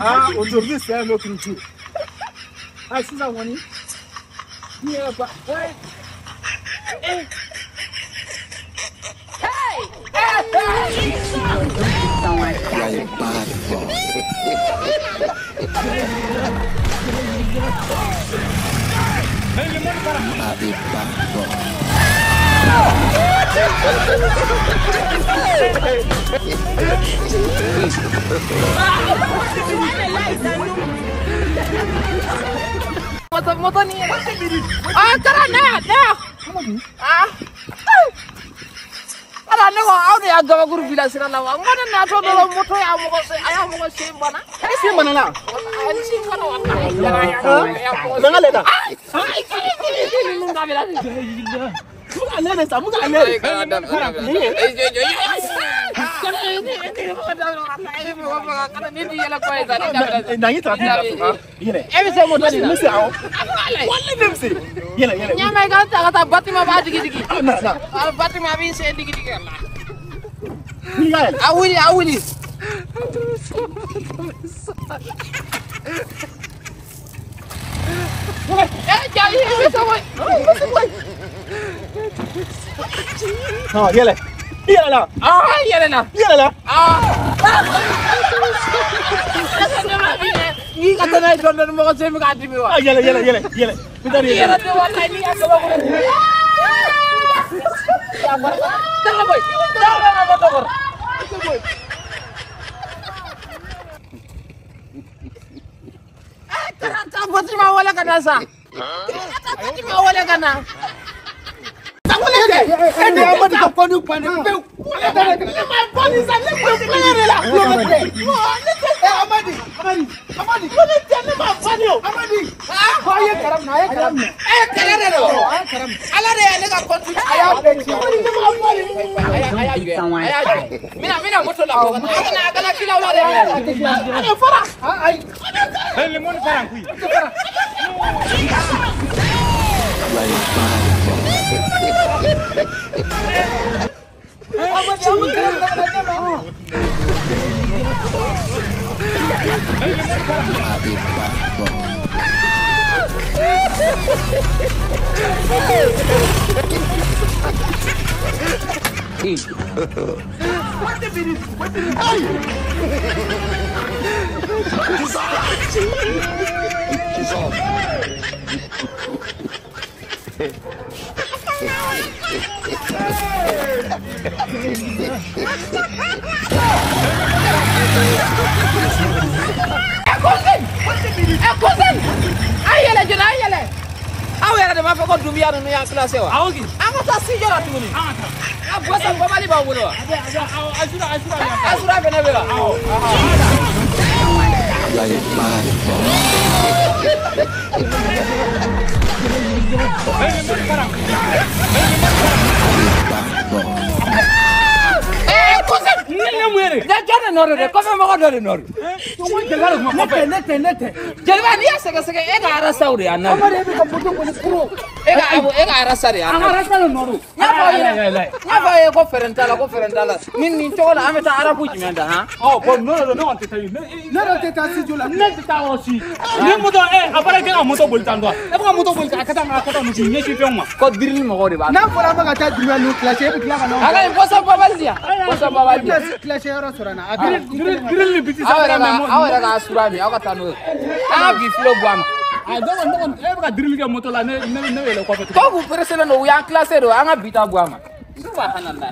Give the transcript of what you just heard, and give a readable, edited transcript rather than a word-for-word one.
Ah, aujourd'hui c'est un autre jour. Ah, sisan kɔni ni yɛrɛ ba eh. Hey! Moto ni. Ah, kara na na. Ah. Ala ne ko aw de y'a gabakuru bila sira la wa? N ko ne natɔ dɔrɔn moto y'a mɔgɔ se a y'a mɔgɔ sen bana. E sen bana la? A sen bana wa? Mɛ n ka lɛ ta. Mun ka lɛ de sa, mun ka lɛ de. Na ta yɛlɛ. E bɛ se moto de la? N bɛ se awɔ. Walayi ne bɛ se. Yɛlɛ yɛlɛ. Ɲaamɛ i ka ta ka taa bâtiment b'a digi digi. Na na. Bâtiment b'i sen digi digi ka na. Wuli ka yɛlɛ. A wuli a wuli. Eh jali i bɛ se koyi. I bɛ se koyi. Ah yɛlɛ. I yɛlɛ la. Ah yɛlɛ la. I yɛlɛ la. Ah. N'i ka taa n'a ye dɔɔni dɔɔni mɔgɔ sen bɛ k'a dimi wa. Ah yɛlɛ yɛlɛ yɛlɛ yɛlɛ. N bɛ taa ni yɛlɛ. Yɛlɛ de walayi n'i y'a gabakuru. Taga boyi. Taga bɔ n ka moto kɔrɔ. Ah taa bâtiment wale ka na sa. Taa bâtiment wale ka na. E de Amadi ka kɔni bannen pewu. Ne ma bɔ sa ne kun ye kulonkɛ de la. Ne tɛ Amadi Amadi Amadi ko ne tɛ ne ma bɔ o. Amadi. Ko a ye kara minɛ a ye kara minɛ. E kɛlɛ de don. A ye kara minɛ. Ala de y'ale ka kɔntu. A y'a bɛɛ tiɲɛ. Amadi ne ma bɔ nin. A y'a jɔ a y'a jɔ. N bɛna moto la bɔ ka taa. A kana kila o la dɛ. A bɛ fara. Ayi. Lemon fara n kuyi. Cousin! A yɛlɛ joona a yɛlɛ. Aw yɛrɛ de b'a fɔ ko Dunbiya ninnu y'an classé wa? Awɔ k'i. An ka taa studio la tuguni. An ka taa. A boisson bɔbali b'aw bolo wa? Asura asura. Asura fɛnɛ bɛ wa? Awɔ. Eh cousin! Ne mun ye de? Ne jɔn de nɔ don dɛ? Kɔfɛ mɔgɔ dɔ de nɔ don. Ne tɛ ne tɛ ne tɛ. Jeliba n'i y'a sɛgɛsɛgɛ e ka arasaw de y'a na. Amadi e bɛ ka moto kɔni kuro. E ka arasa de y'a na. An ka arasa de nɔ don. N y'a fɔ aw ɲɛna n y'a fɔ aw ye ko fɛɛrɛ t'a la ko fɛɛrɛ t'a la nin cogo la an bɛ taa arabu jumɛn da han. Ɔ bɔn ne yɛrɛ ne kɔni tɛ taa yen. Ne yɛrɛ tɛ taa studio la. Ne tɛ taa yɔrɔ si. Ni moto a fɔra k'e ka moto boli tan tɔ. E bɛ ka moto boli a ka taa a ka taa misi ɲɛsin fɛnw ma. Ko birili mɔgɔw de b'a. N'a fɔra an bɛ ka taa Dunbiya ninnu classé e bɛ tila ka na. A ka ɲi boisson babali di yan. Boisson babali di yan. Classé yɔrɔ sɔrɔ n na. Birili ni biti Aw yɛrɛ ka asura min aw ka taa n'o ye. An ka bi filo bɔ a ma. A dɔgɔ ne kɔni e bɛ ka dirili kɛ moto la ne ne yɛlɛ kɔfɛ. Ko k'u pressé don u y'an classé don an ka bi ta bɔ a ma. Subhanallah.